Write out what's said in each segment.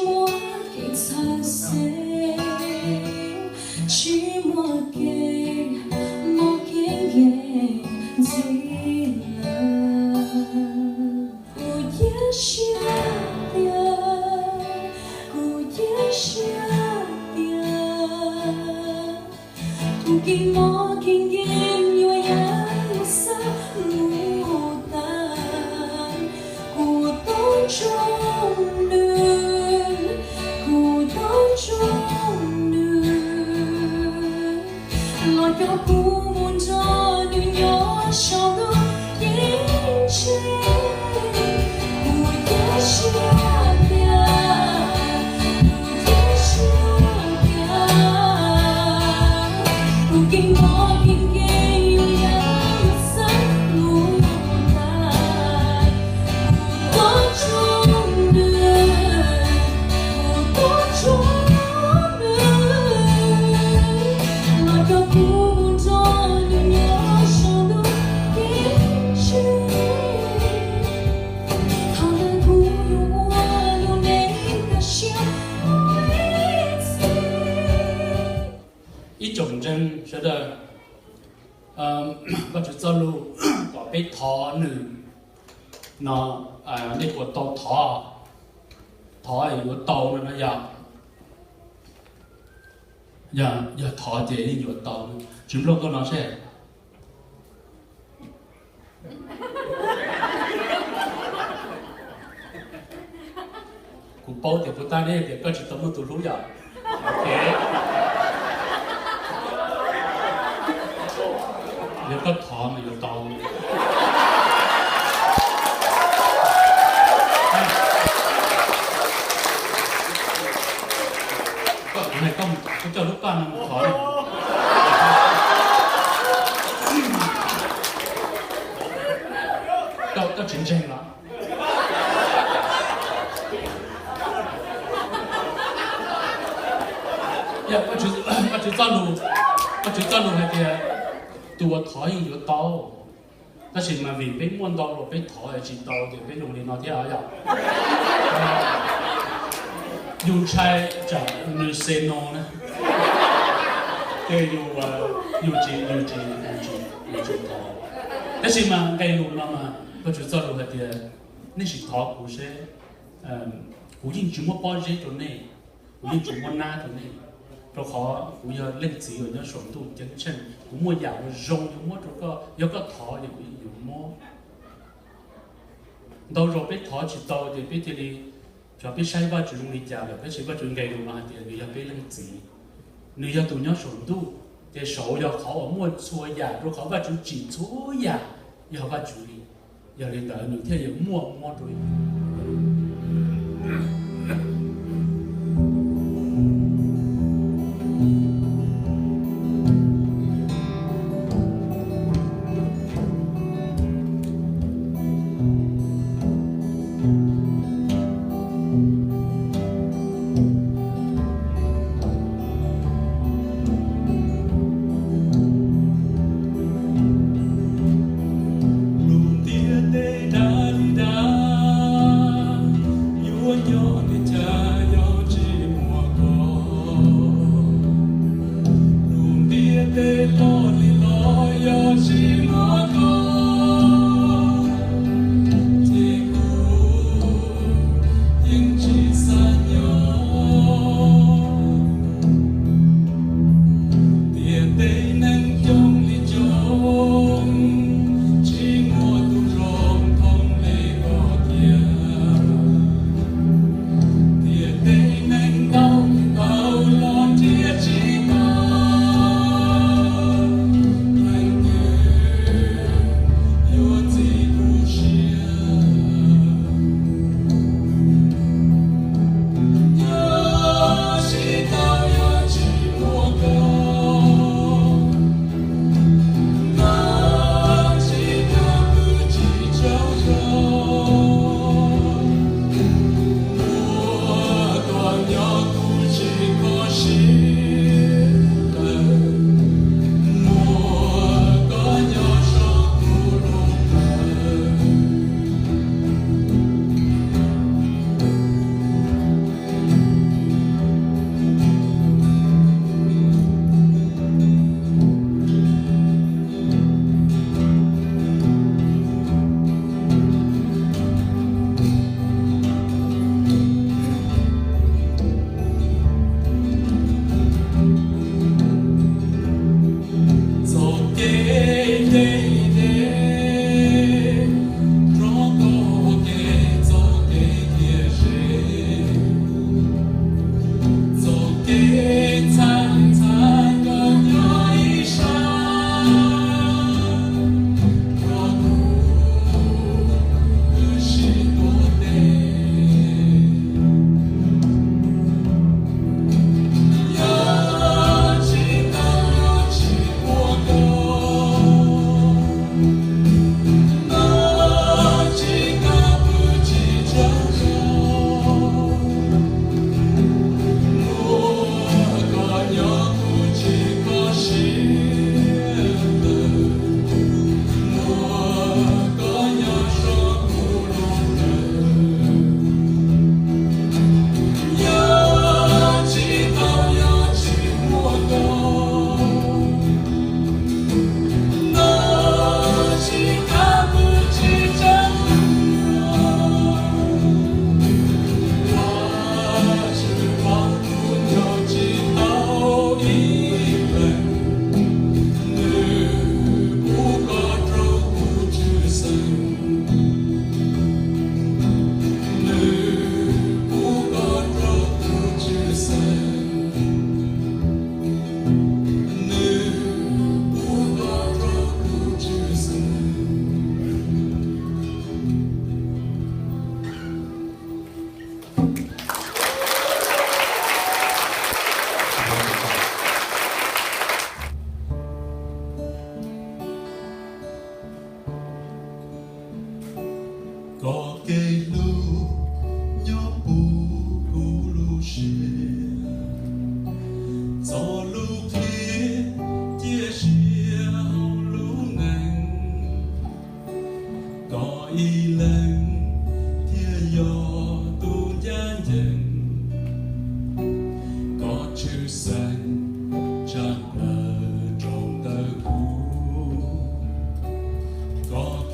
muaj kev txhawj xeeb, tsis muaj kev mob kev nkeeg ntxiv lawm. Kuv cia siab tias, kuv cia siab tias tus kev mob kev nkeeg yuav yaj xab mus tas. Kuv tuav ntsoov nws, kuv tuav ntsoov nws los coj kuv mus nrog nws nyob saum ntuj ceeb tsheej. Kuv cia siab tias, kuv cia siab tias tus kev mob kev nkeeg yuav yaj xab mus tas. Kuv tuav ntsoov nws, kuv tuav ntsoov nws los coj kuv mus nrog nws nyob saum ntuj ceeb tsheej. Thaum ntawd kuv yuav ua lub neej kaj siab ib txhis. Ib tsoom ntseeg sawv daws, Vajtswv txoj lus kom peb thov nws no, nej puas tau thov? Thov yuav tau no no yog, yog thov ces yeej yuav tau. Tsis nplooj koj no seb. Kuv paub tias puas tab neb tias koj tsis tau muaj tus hlub yom. Ok. Yog koj thov mas yuav tau. Koj, koj coj lub paj no mus thov. Koj, koj tsis ntseeg los? Yog Vajtswv txoj lus, Vajtswv txoj lus hais tias tus uas thov yeej yuav tau. Tab sis mas vim peb muaj ntau los peb thov tsis tau ces peb zoo li no thiab yom. Yus ntshai tsam nws say no na, ces yus, yus tsis, yus tsis, yus tsis thov. Tab sis mas nqe lus no mas Vajtswv txoj lus hais tias nej sim thov kuv seb, kuv yeej tsis muab pob zeb rau nej, kuv yeej tsis muab nab rau nej, rau qhov kuv yog leej txiv uas nyob saum ntuj ceeb tsheej, kuv muaj yam uas zoo yuav muab rau koj, yog koj thov ces kuv yeej yuav muab. Ntau zaus peb thov tsis tau ces peb thiaj li, xyov peb saib Vajtswv zoo li cas lawm, tab sis Vajtswv nqe lus no hais tias nws yog peb leej txiv, nws yog tus nyob saum ntuj, ces saud yog qhov uas muaj txhua yam, rau qhov Vajtswv tsim txhua yam yog Vajtswv li. Yog li ntawd nws thiaj yuav muaj mob rau lub ntiaj teb dag li dag, yuav nyob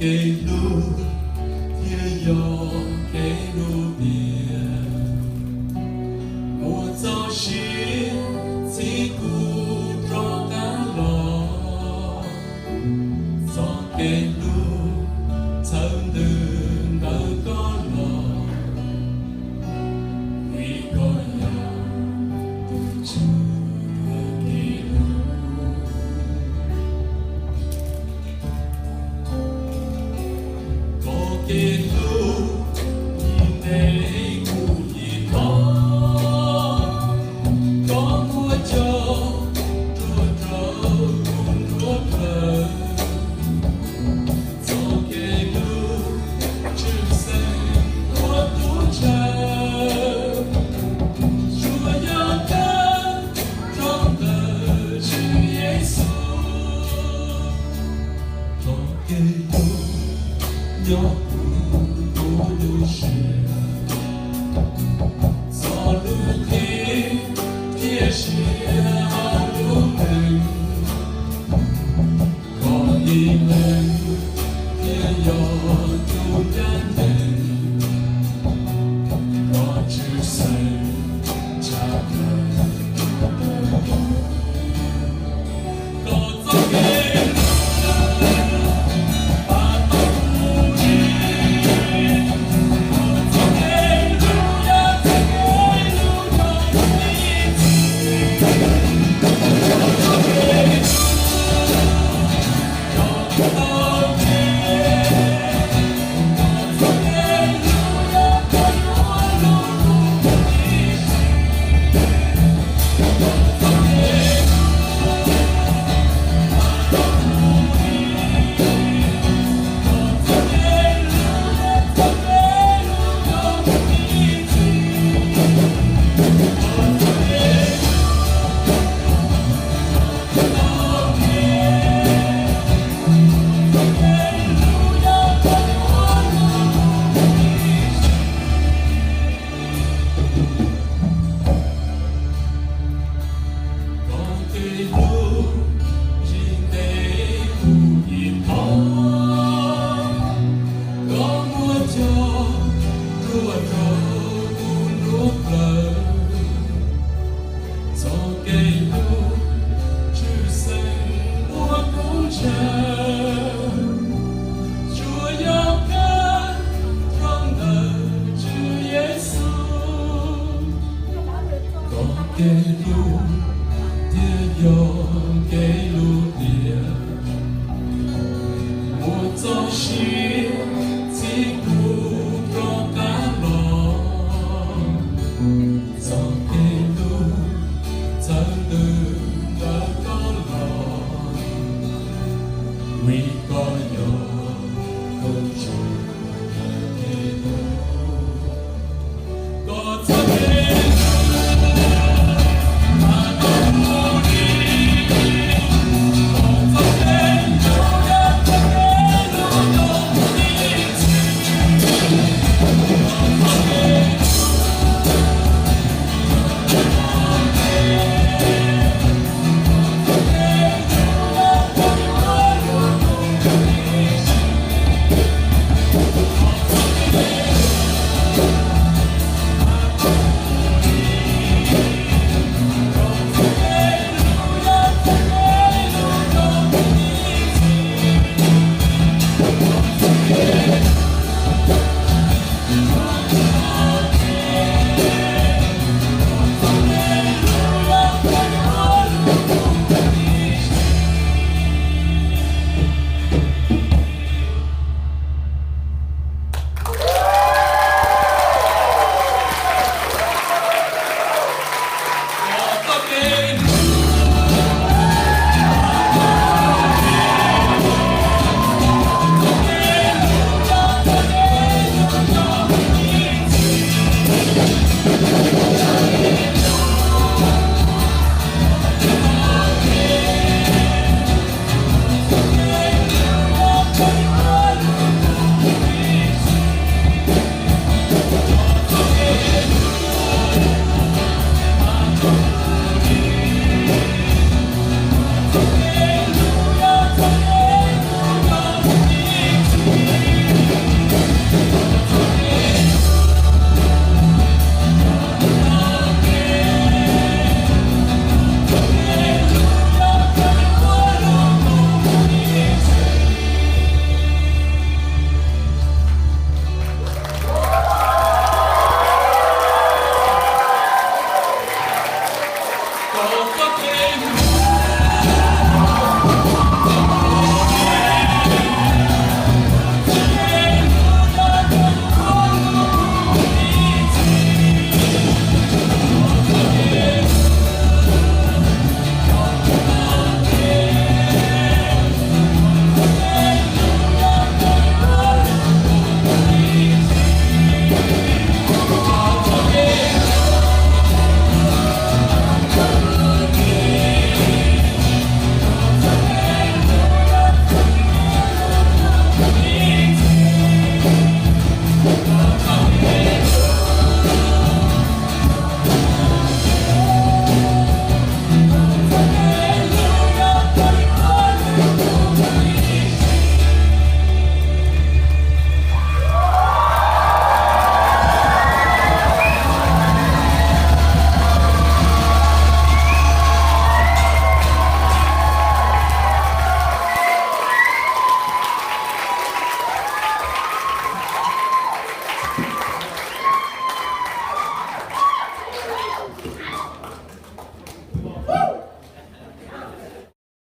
kev hlub thiaj yog kev lub tiam, muaj txoj sia txib kuv rov qab los. Txoj kev hlub txhawv ntws ntawm koj los, vim koj yog tus Tswv kev hlub. Koj kev hlub yim ntev kuv yim thov, koj muab coj ruaj rau kuv nruab plawv. Txoj kev hlub tshwj xeeb ua tub ntshaw, tsuas yog kawg rau ntawm Tswv Yexus. Txoj kev hlub nyob kuv lub siab, txoj lub hlwb thiaj siab hauv lub neej. Koj ib leeg thiaj yog tus ncaj ncees, koj tshwj xeeb tshaj plaws. Koj kev hlub yim ntev kuv yim thov, koj muab coj ruaj rau kuv nruab plawv. Txoj kev hlub tshwj xeeb ua tub ntshaw, tsuas yog kawg rau ntawm Tswv Yexus. Koj kev hlub thiaj yog kev lub tiam, muaj txoj sia